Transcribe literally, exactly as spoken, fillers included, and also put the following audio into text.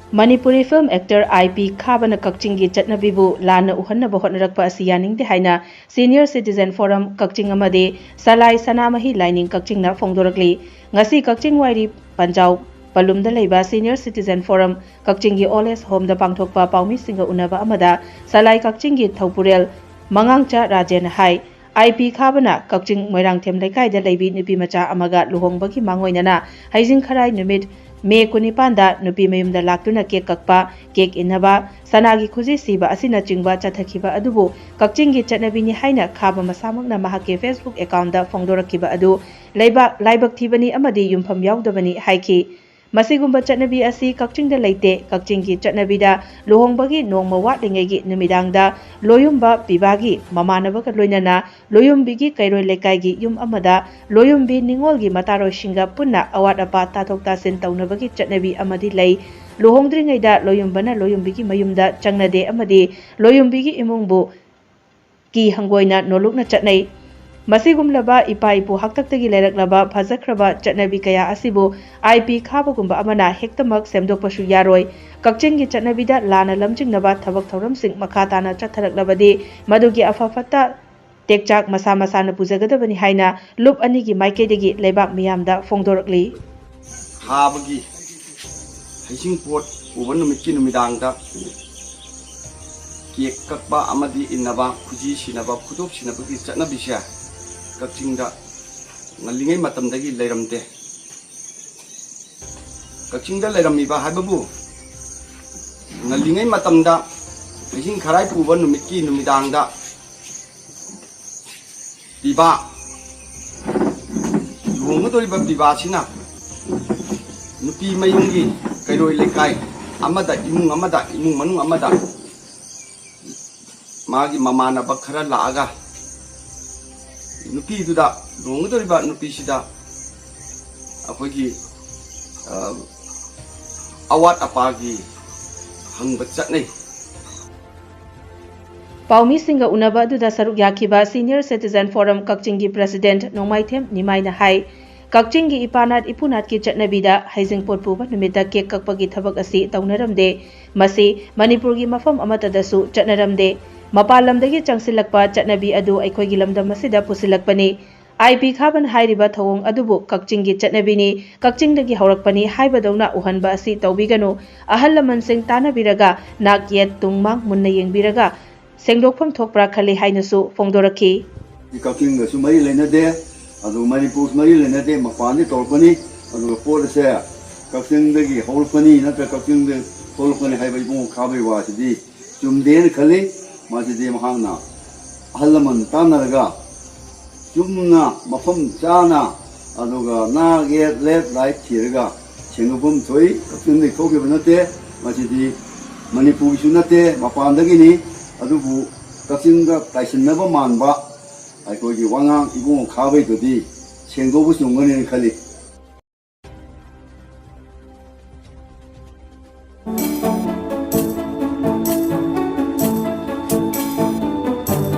Manipuri film actor I P ꯈꯥꯕꯅ ꯀꯛꯆꯤꯡꯒꯤ ꯆꯠꯅꯕꯤꯕꯨ ꯂꯥꯟꯅ ꯎꯍꯟꯅꯕ ꯍꯣꯠꯅꯔꯛꯄ ꯑꯁꯤ ꯌꯥꯅꯤꯡꯗꯦ ꯍꯥꯏꯅ Senior Citizen Forum ꯀꯛꯆꯤꯡ ꯑꯃꯗꯤ ꯁꯂꯥꯏ ꯁꯅꯥꯃꯍꯤ ꯂꯥꯏꯅꯤꯡ ꯀꯛꯆꯤꯡꯅ ꯐꯣꯡꯗꯣꯔꯛꯂꯤ꯫ ꯉꯁꯤ ꯀꯛꯆꯤꯡ ꯋꯥꯏꯔꯤ ꯄꯟꯖꯥꯎ ꯄꯂꯨꯝꯗ ꯂꯩꯕ Senior Citizen Forum ꯀꯛꯆꯤꯡꯒꯤ Old Age Homeꯗ ꯄꯥꯡꯊꯣꯛꯄ ꯄꯥꯎꯃꯤꯁꯤꯡꯒ ꯎꯅꯕ ꯑꯃꯗ ꯁꯂꯥꯏ ꯀꯛꯆꯤꯡꯒꯤ ꯊꯧꯄꯨꯔꯦꯜ ꯃꯉꯥꯡꯆꯥ ꯔꯥꯖꯦꯟꯅ ꯍꯥꯏ, ꯑꯥꯏ ꯄꯤ ꯈꯥꯕꯅ ꯀꯛꯆꯤꯡ ꯃꯣꯏꯔꯥꯡꯊꯦꯝ ꯂꯩꯀꯥꯏꯗ ꯂꯩꯕꯤ ꯅꯨꯄꯤ ꯃꯆꯥ ꯑꯃꯒ ꯂꯨꯍꯣꯡꯕꯒꯤ ꯃꯥꯡꯑꯣꯏꯅꯅ ꯍꯩꯖꯤꯡ ꯈꯔꯥꯏ ꯅꯨꯃꯤꯠ ꯃꯦ ꯀꯨꯟꯅꯤꯄꯥꯟꯗ ꯅꯨꯄꯤ ꯃꯌꯨꯝꯗ ꯂꯥꯛꯇꯨꯅ cake ꯀꯛꯄ, cake ꯏꯟꯅꯕ, ꯁꯅꯥꯒꯤ ꯈꯨꯖꯤ ꯁꯤꯕ ꯑꯁꯤꯅꯆꯤꯡꯕ ꯆꯠꯊꯈꯤꯕ ꯑꯗꯨꯕꯨ ꯀꯛꯆꯤꯡꯒꯤ ꯆꯠꯅꯕꯤꯅꯤ ꯍꯥꯏꯅ ꯈꯥꯕ ꯃꯁꯥꯃꯛꯅ ꯃꯍꯥꯛꯀꯤ Facebook accountꯗ ꯐꯣꯡꯗꯣꯔꯛꯈꯤꯕ ꯑꯗꯨ ꯂꯩꯕꯥꯛ ꯂꯥꯏꯕꯛ ꯊꯤꯕꯅꯤ ꯑꯃꯗꯤ ꯌꯨꯝꯐꯝ ꯌꯥꯎꯗꯕꯅꯤ ꯍꯥꯏꯈꯤ꯫ ꯃꯁꯤꯒꯨꯝꯕ ꯆꯠꯅꯕꯤ ꯑꯁꯤ ꯀꯛꯆꯤꯡꯗ ꯂꯩꯇꯦ꯫ ꯀꯛꯆꯤꯡꯒꯤ ꯆꯠꯅꯕꯤꯗ ꯂꯨꯍꯣꯡꯕꯒꯤ ꯅꯣꯡꯃ ꯋꯥꯠꯂꯤꯉꯩꯒꯤ ꯅꯨꯃꯤꯗꯥꯡꯗ ꯂꯣꯌꯨꯝꯕ ꯄꯤꯕꯥꯒꯤ ꯃꯃꯥꯟꯅꯕꯒ ꯂꯣꯏꯅꯅ ꯂꯣꯌꯨꯝꯕꯤꯒꯤ ꯀꯩꯔꯣꯏ ꯂꯩꯀꯥꯏꯒꯤ ꯌꯨꯝ ꯑꯃꯗ ꯂꯣꯌꯨꯝꯕꯤ ꯅꯤꯉꯣꯜꯒꯤ ꯃꯇꯥꯔꯣꯏꯁꯤꯡꯒ ꯄꯨꯟꯅ ꯑꯋꯥꯠ ꯑꯄꯥ ꯇꯥꯊꯣꯛ ꯇꯥꯁꯤꯟ ꯇꯧꯅꯕꯒꯤ ꯆꯠꯅꯕꯤ ꯑꯃꯗꯤ ꯂꯩ꯫ ꯂꯨꯍꯣꯡꯗ꯭ꯔꯤꯉꯩꯗ ꯂꯣꯌꯨꯝꯕꯅ ꯂꯣꯌꯨꯝꯕꯤꯒꯤ ꯃꯌꯨꯝꯗ ꯆꯪꯅꯗꯦ ꯑꯃꯗꯤ ꯂꯣꯌꯨꯝꯕꯤꯒꯤ ꯏꯃꯨꯡꯕꯨ ꯀꯤ ꯍꯪꯒꯣꯏꯅ ꯅꯣꯂꯨꯛꯅ ꯆꯠꯅꯩ꯫ ꯃꯁꯤꯒꯨꯝꯂꯕ ꯏꯄꯥ ꯏꯄꯨ ꯍꯥꯛꯇꯛꯇꯒꯤ ꯂꯩꯔꯛꯂꯕ ꯐꯖꯈ꯭ꯔꯕ ꯆꯠꯅꯕꯤ ꯀꯌꯥ ꯑꯁꯤꯕꯨ ꯑꯥꯏ ꯄꯤ ꯈꯥꯕꯒꯨꯝꯕ ꯑꯃꯅ ꯍꯦꯛꯇꯃꯛ ꯁꯦꯝꯗꯣꯛꯄꯁꯨ ꯌꯥꯔꯣꯏ꯫ ꯀꯛꯆꯤꯡꯒꯤ ꯆꯠꯅꯕꯤꯗ ꯂꯥꯟꯅ ꯂꯝꯖꯤꯡꯅꯕ ꯊꯕꯛ ꯊꯧꯔꯝꯁꯤꯡ ꯃꯈꯥ ꯇꯥꯅ ꯆꯠꯊꯔꯛꯂꯕꯗꯤ ꯃꯗꯨꯒꯤ ꯑꯐ ꯐꯠꯇ ꯇꯦꯛꯆꯥꯛ ꯃꯁꯥ ꯃꯁꯥꯅ ꯄꯨꯖꯒꯗꯕꯅꯤ ꯍꯥꯏꯅ ꯂꯨꯞ ꯑꯅꯤꯒꯤ ꯃꯥꯏꯀꯩꯗꯒꯤ ꯂꯩꯕꯥꯛ ꯃꯤꯌꯥꯝꯗ ꯐꯣꯡꯗꯣꯔꯛꯂꯤ꯫ ꯊꯥꯕꯒꯤ ꯍꯩꯖꯤꯡꯄꯣꯠ ꯄꯨꯕ ꯅꯨꯃꯤꯠꯀꯤ ꯅꯨꯃꯤꯗꯥꯡꯗ cake ꯀꯛꯄ ꯑꯃꯗꯤ ꯏꯟꯅꯕ, ꯈꯨꯖꯤ ꯁꯤꯅꯕ, ꯈꯨꯗꯣꯞ ꯁꯤꯅꯕꯒꯤ ꯆꯠꯅꯕꯤꯁꯦ ꯀꯛꯆꯤꯡꯗ ꯉꯜꯂꯤꯉꯩ ꯃꯇꯝꯗꯒꯤ ꯂꯩꯔꯝꯗꯦ꯫ ꯀꯛꯆꯤꯡꯗ ꯂꯩꯔꯝꯃꯤꯕ ꯍꯥꯏꯕꯕꯨ ꯉꯜꯂꯤꯉꯩ ꯃꯇꯝꯗ ꯍꯩꯖꯤꯡ ꯈꯔꯥꯏ ꯄꯨꯕ ꯅꯨꯃꯤꯠꯀꯤ ꯅꯨꯃꯤꯗꯥꯡꯗ ꯄꯤꯕꯥ, ꯂꯨꯍꯣꯡꯒꯗꯧꯔꯤꯕ ꯄꯤꯕꯥꯁꯤꯅ ꯅꯨꯄꯤ ꯃꯌꯨꯝꯒꯤ ꯀꯩꯔꯣꯏ ꯂꯩꯀꯥꯏ ꯑꯃꯗ, ꯏꯃꯨꯡ ꯑꯃꯗ, ꯏꯃꯨꯡ ꯃꯅꯨꯡ ꯑꯃꯗ ꯃꯥꯒꯤ ꯃꯃꯥꯟꯅꯕ ꯈꯔ ꯂꯥꯛꯑꯒ ꯅꯨꯄꯤꯗꯨꯗ, ꯂꯨꯍꯣꯡꯒꯗꯧꯔꯤꯕ ꯅꯨꯄꯤꯁꯤꯗ ꯑꯩꯈꯣꯏꯒꯤ, ꯑ, ꯑꯋꯥꯠ ꯑꯄꯥꯒꯤ ꯍꯪꯕ ꯆꯠꯅꯩ꯫ ꯄꯥꯎꯃꯤꯁꯤꯡꯒ ꯎꯅꯕ ꯑꯗꯨꯗ ꯁꯔꯨꯛ ꯌꯥꯈꯤꯕ Senior Citizen Forum ꯀꯛꯆꯤꯡꯒꯤ President ꯅꯣꯡꯃꯥꯏꯊꯦꯝ ꯅꯤꯃꯥꯏꯅ ꯍꯥꯏ, ꯀꯛꯆꯤꯡꯒꯤ ꯏꯄꯥꯅꯥꯠ ꯏꯄꯨꯅꯥꯠꯀꯤ ꯆꯠꯅꯕꯤꯗ ꯍꯩꯖꯤꯡꯄꯣꯠ ꯄꯨꯕ ꯅꯨꯃꯤꯠꯇ ꯀꯦꯛ ꯀꯛꯄꯒꯤ ꯊꯕꯛ ꯑꯁꯤ ꯇꯧꯅꯔꯝꯗꯦ꯫ ꯃꯁꯤ ꯃꯅꯤꯄꯨꯔꯒꯤ ꯃꯐꯝ ꯑꯃꯠꯇꯗꯁꯨ ꯆꯠꯅꯔꯝꯗꯦ꯫ ꯃꯄꯥꯟ ꯂꯝꯗꯒꯤ ꯆꯪꯁꯤꯜꯂꯛꯄ ꯆꯠꯅꯕꯤ ꯑꯗꯨ ꯑꯩꯈꯣꯏꯒꯤ ꯂꯝꯗꯝ ꯑꯁꯤꯗ ꯄꯨꯁꯤꯜꯂꯛꯄꯅꯤ꯫ ꯑꯥꯏ ꯄꯤ ꯈꯥꯕꯟ ꯍꯥꯏꯔꯤꯕ ꯊꯧꯑꯣꯡ ꯑꯗꯨꯕꯨ ꯀꯛꯆꯤꯡꯒꯤ ꯆꯠꯅꯕꯤꯅꯤ, ꯀꯛꯆꯤꯡꯗꯒꯤ ꯍꯧꯔꯛꯄꯅꯤ ꯍꯥꯏꯕꯗꯧꯅ ꯎꯍꯟꯕ ꯑꯁꯤ ꯇꯧꯕꯤꯒꯅꯨ꯫ ꯑꯍꯜ ꯂꯃꯟꯁꯤꯡ ꯇꯥꯟꯅꯕꯤꯔꯒ ꯅꯥꯛ ꯌꯦꯠ ꯇꯨꯡ ꯃꯥꯡ ꯃꯨꯟꯅ ꯌꯦꯡꯕꯤꯔꯒ ꯁꯦꯡꯗꯣꯛꯐꯝ ꯊꯣꯛꯄ꯭ꯔꯥ ꯈꯜꯂꯤ ꯍꯥꯏꯅꯁꯨ ꯐꯣꯡꯗꯣꯔꯛꯈꯤ꯫ ꯀꯛꯆꯤꯡꯒꯁꯨ ꯃꯔꯤ ꯂꯩꯅꯗꯦ, ꯑꯗꯨ ꯃꯅꯤꯄꯨꯔꯁꯨ ꯃꯔꯤ ꯂꯩꯅꯗꯦ, ꯃꯄꯥꯟꯗꯒꯤ ꯇꯧꯔꯛꯄꯅꯤ꯫ ꯑꯗꯨꯒ ꯄꯣꯠ ꯑꯁꯦ ꯀꯛꯆꯤꯡꯗꯒꯤ ꯍꯧꯔꯛꯄꯅꯤ ꯅꯠꯇ꯭ꯔꯒ ꯀꯛꯆꯤꯡꯗ ꯊꯣꯛꯂꯛꯄꯅꯤ ꯍꯥꯏꯕ ꯏꯕꯨꯡꯉꯣ ꯈꯥꯕꯩ ꯋꯥꯁꯤꯗꯤ ꯆꯨꯝꯗꯦꯅ ꯈꯜꯂꯤ꯫ ꯃꯁꯤꯗꯤ ꯃꯍꯥꯛꯅ ꯑꯍꯜ ꯂꯃꯟ ꯇꯥꯟꯅꯔꯒ ꯆꯨꯝꯅ ꯃꯐꯝ ꯆꯥꯅ ꯑꯗꯨꯒ ꯅꯥꯛ ꯌꯦꯠ left right ꯊꯤꯔꯒ ꯁꯦꯡꯗꯣꯛꯐꯝ ꯊꯣꯛꯏ꯫ ꯀꯛꯆꯤꯡꯗꯒꯤ ꯊꯣꯛꯈꯤꯕ ꯅꯠꯇꯦ, ꯃꯁꯤꯗꯤ ꯃꯅꯤꯄꯨꯔꯒꯤꯁꯨ ꯅꯠꯇꯦ, ꯃꯄꯥꯟꯗꯒꯤꯅꯤ꯫ ꯑꯗꯨꯕꯨ ꯀꯛꯆꯤꯡꯗ ꯇꯥꯏꯁꯤꯟꯅꯕ ꯃꯥꯟꯕ ꯑꯩꯈꯣꯏꯒꯤ ꯋꯥꯉꯥꯡ ꯏꯕꯨꯡꯉꯣ ꯈꯥꯕꯩꯗꯨꯗꯤ ꯁꯦꯡꯗꯣꯛꯄ ꯆꯨꯝꯒꯅꯤꯅ ꯈꯜꯂꯤ꯫